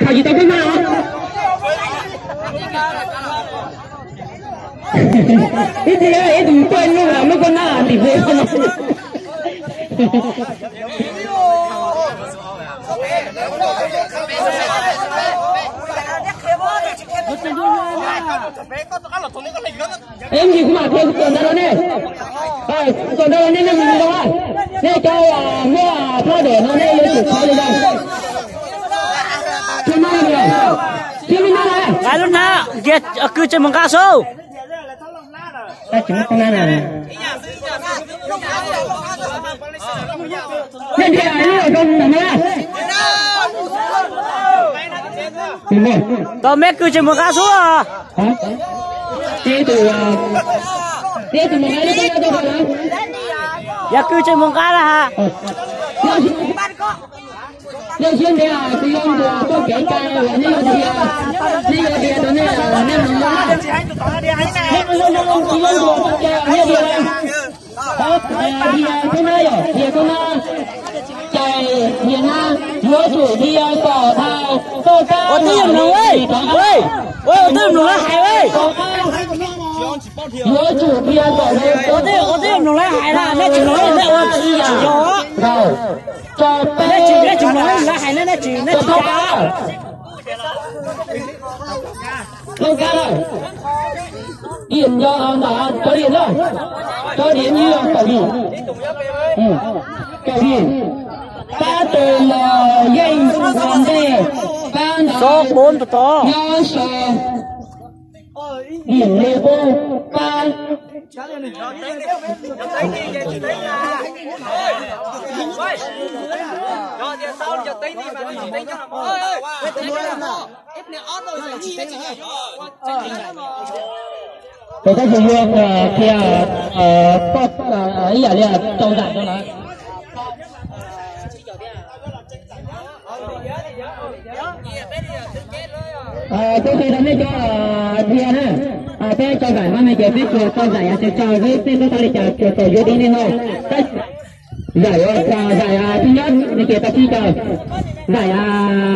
Tham tsis tau koj naj os. Ib txhia ib tug tuaj nug lub koj naj tim pem no. Ib ntsis kuv mam qhia tus ntawd rau nej. Tus ntawd nej, nej mus zoo, nej cov muaj plab dum no nej yuav tsum thov li no. Tsis maj, tsis maj na. Lub hnab, kwv tsis mus nqa xwb. Tos me kwv tsis mus nqa xwb. Yog kwv tsis mus nqa na ha. Yog siab ntev tus yau ntuas txoj kev cai uas nej yuav tias, nej yuav tias rau nej, nej mus nqa. Nej tus yau ntuas txoj kev uas nej tias, tias koj na yom, tias koj na. Cais tias na, yuav tsum tias kom tau toj kab. Ua twj ywm mloog, ua twj ywm mloog lawv hais. Yuav tsum tias kom ua twj ywm mloog lawv hais na, nej tsis mloog nej ua tsis yog. Tso peb, nej tsis mloog lawv hais na, nej tsis, nej tsis. Toj kab na. Điểm nyob ntawm cov điểm na. Cov điểm như tổng điểm. Tổng điểm. Pab tus los yeej ua ntej, pab ntawd nyob so. Điểm lê pub pab. Tus koj tus yuav qhia poj ib yam li rau zais rau lawm. Kuv qhia rau nej cov dhia na, peb rau zais no ne ces peb tsuas rau zais yam tso, peb txhob tau li cas tsuas tau yuav dib nej no. Zais, zais thib nyob nws ces tau tsib caug, zais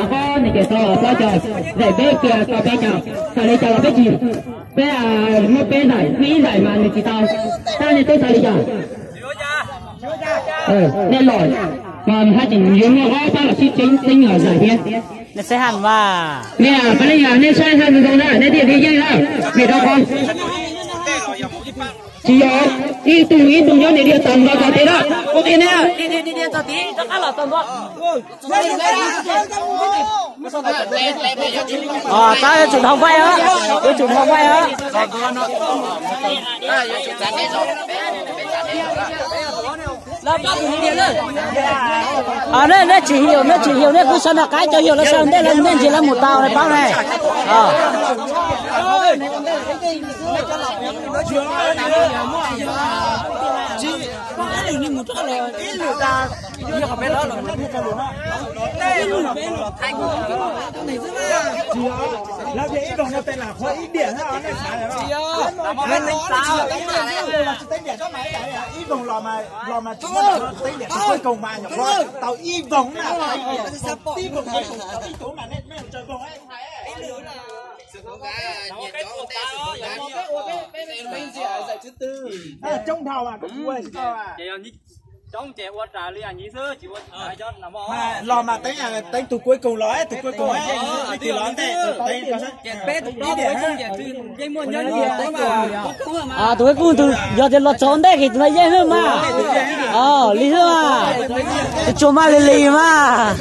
ob nws ces tau plaub caug, zais peb kiag tau peb caug, txhais li cas los peb tsis, peb muaj peb zais, muaj ib zais mas nws tsis tau, tab nej twb txhais li cas. Nej los mas haj tseem yuav muaj ob pab los sib tseeb tseeb los zais thiab. Nej saib haj mas, nej pab nej yog nej saib haj zoo zoo na, nej thiaj li yeej na, vim rau qhov tsis yog ib tug ib tug nyob niam diam tag nrho txog tid na, ua tiag na. Tab yuav tsum dhau nqaij os, yuav tsum dhau nqaij os. Nej, nej tsis yog, nej tsis yog, nej kuj sawv nram qab cov yog lawv sawv ntej lawv ntej ntsis lawv mus tau lawv paub ne. Lawv tias ib vog no tej lam qhuav ib diam na, nej xav lawm los? Ib vog los mas, los mas tsis muaj teeb diam, tus kuj koog mas nyuam qhuav tau ib vog na, tib vog, tib tug mas nej tsaws vog. Coob dhau mas kuv ua tsis tau. Los mas teeb, teeb tus kuj koog los, tus kuj koog, tus los ntej, teeb tus kuj koog tus yog tias los txog ntej kis tus no yeej hwb mas. Li hwb mas, tus tsuas mas li li mas.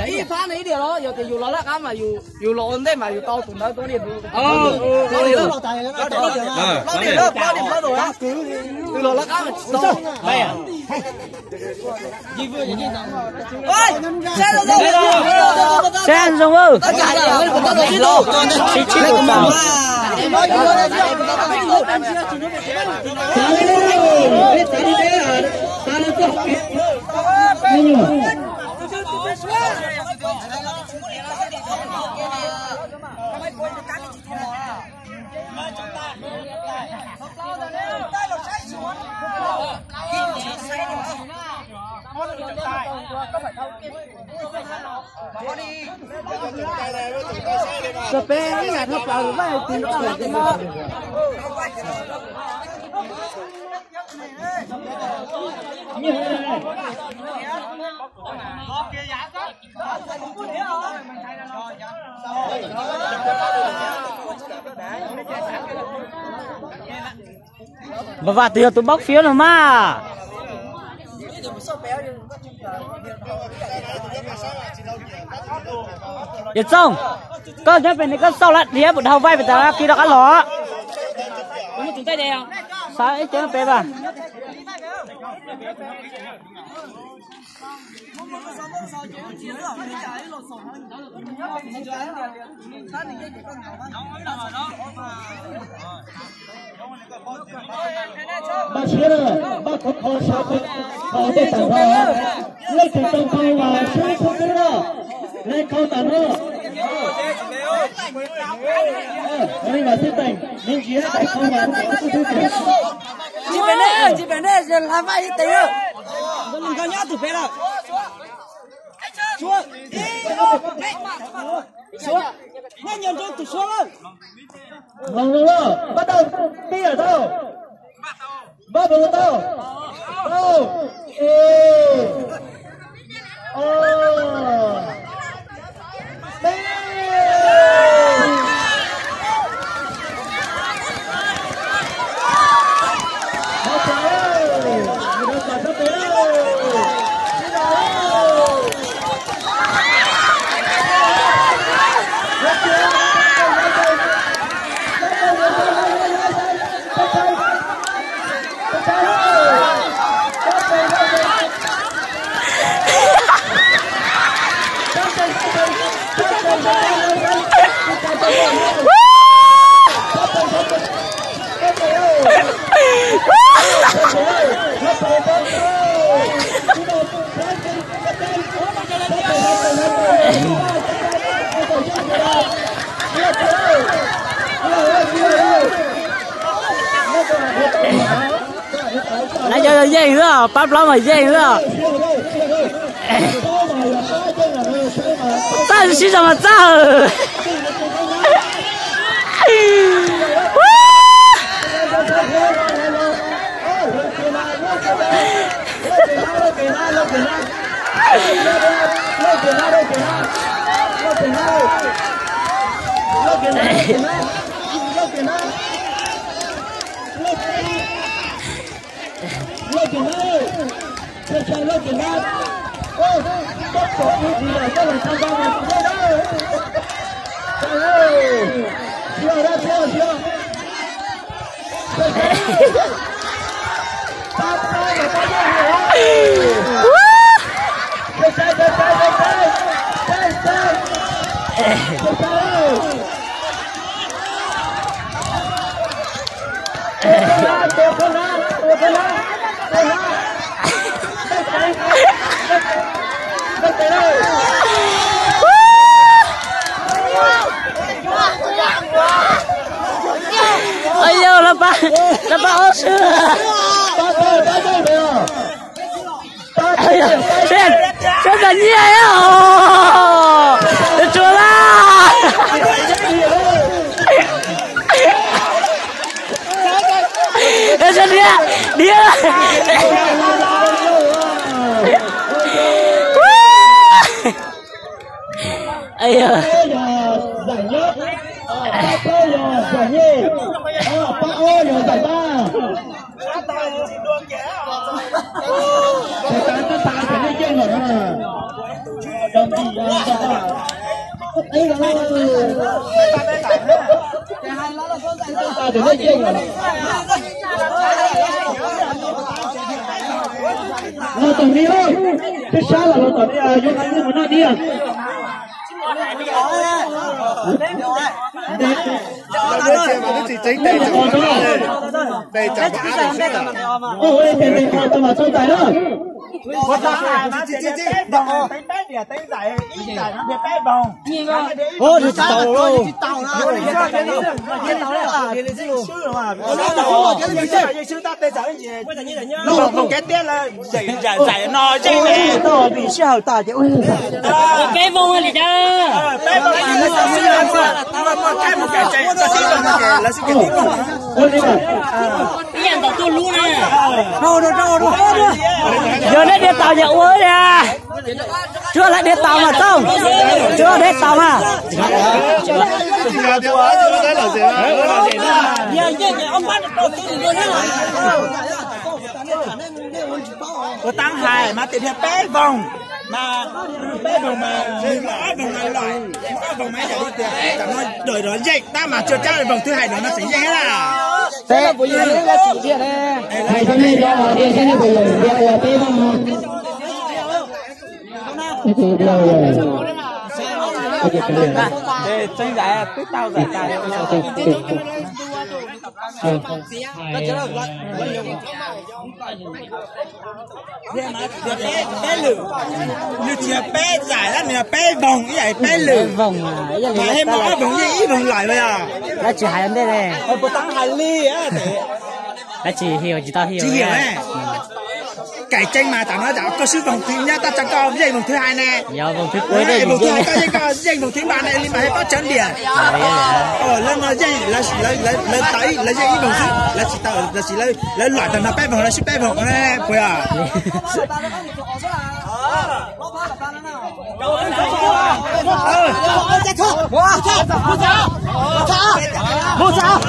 Ib phab no ib diam los yog tias yus los laj qab mas yus los ua ntej mas yus tau tus ntawd tua diam. Plaub diam, plaub diam, plaub diam, plaub diam. Tus los laj qab mas tsis tau. Saib zoo. Peb ib yam thaj plaws Vaj Tis Nrov lawm no. Mas Vaj Tis yog tus npauj fiab no mas. Yawm Txooj, koj nyob pem ne koj xauj lab dhiab puas dhau vaij pem tas kis rov qab los. Xav ib co pem vas. Npaj siab, npaj khov kho sawv kom tau tag nrho. Leej twg tau khau mas sub xub xwb na, leej khau tas no. Li mas xib teem, me ntsis hab tais khau mas xub xwb tiag. Tsis pem nej, tsis pem nej, hla Vaj ib teev. Nkauj nyob tus pem lawm. Suav, nej nyob nrog tus Suav lawm. Mloog lawm, npaj tau, pib lawm tau. Npaj puas tau? Tau. Ib, ob, peb. Lawv cov yeej xwb, pab plaub mas yeej xwb. Txawj sib zog mas txawj. Ua yog lawv pab, lawv pab ob sib. Sib txom nyem os, tsuav lawm. Sib dhia, dhia. Pab peb yog zais nyib, pab plaub yog zais nyej, pab ob yog zais pab. Tes tav tes tav ces nej yeej lawm na. Yog ntim yog ntim. Tes tav ces nej yeej lawm. Los tom ni, peb sab los los tom ni, yuav qhov twg mus noj dib. Ua li ces ntes qos tau mas txaus tais na. Ua tau hais mas tias peb voog, peb peb diam, peb zais, ib zais no tias peb voog. Ua tsis tau lauj. Yeej swb tab tej zais, yeej kev tiab lawm, zais no yeej tau vim sij hawm tas ces peb voog li cas. Peb voog mas lawv xav sib voog, muaj muaj kab mus kam tsees txog tib voog ces lawv xwb kev tib voog. Ib yam ntaus tuj lub na. Yog nej diav taus ces ua li. Tsuav lawv diav taus mas txooj, tsuav diav taus mas. Ua tab hais mas tias peb voog, mas peb voog mas nws ob voog mas lawm, ob voog mas yam li tias tam no dawm rov yeej tab mas tsuas cab voog thwb hais no no tseem yeej na. Peb, hais rau nej cov uas tias saib nej puas yawm tias ua peb voog no. Peb lwm, nws tsis yog peb zais, nws yog peb voog, ib yam peb lwm. Mas hais mas ob voog yeej ib voog lawm los yog. Lawv tsis hais ua ntej li. Puas tau hais li. Lawv tsis hais, tsis tau hais. Kaim ceeb mas tam no cas koj swb voog thwb nyob tab tsa koj yeej voog thwb hais ne. Voog thwb hais koj yeej, koj yeej voog thwb npa ne li mas hais pob tsawv diam. Lawv no yeej, lawv tawv, lawv yeej ib voog xwb, lawv tsis tawv, lawv tsis, lawv lawm tag no peb voog, lawv swb peb voog puas yog?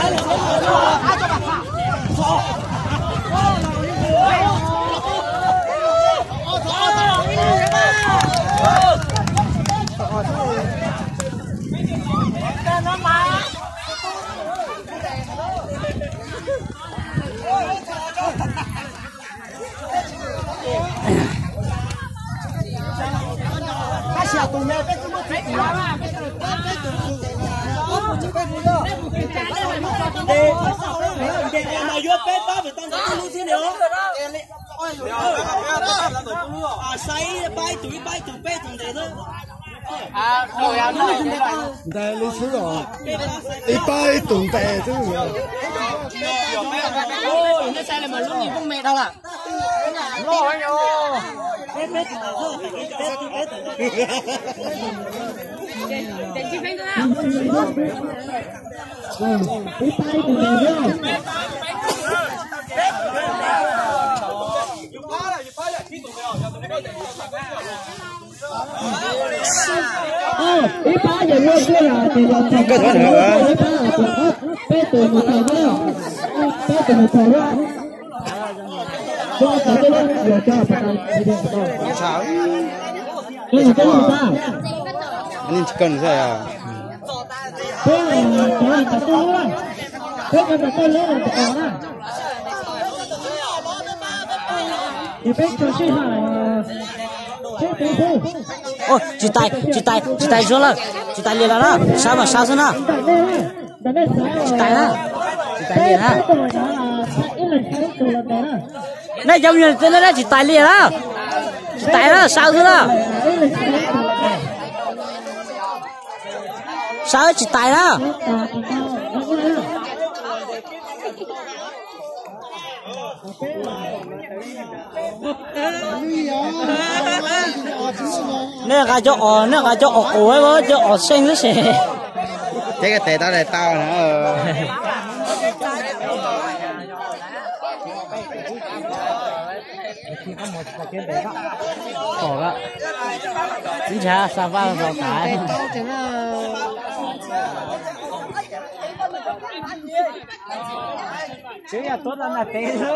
Ntes no yuav peb pab vim tau ntawd twb lub xwb ni os. Saib ib pab ib tug, ib pab ib tug, peb ib tug ntes xwb. Ntes li xwb os. Ib pab ib tug ntes xwb. Nej saib li mas lub niag poj me dhau lawm. Ib pab yog muaj kuj los ces los txog ib pab, peb tus mus txog na, peb tus mus txog na. Tsis tais, tsis tais, tsis tais zuag lawm, tsis tais li lawm na, sab mas sab xwb na. Tsis tais na, tsis tais li na. Nej cov me nyuam tsis tais li na, tsis tais na, sab xwb na. Sab tsis tais na. Nej nqa cov os, nej nqa cov os quav, cov os seej xwb ces. Ces tes tau daim tau na. Pom lawm, ib ntshav xa vaj los tas. Tsev yog tuav tau nram tsev xwb.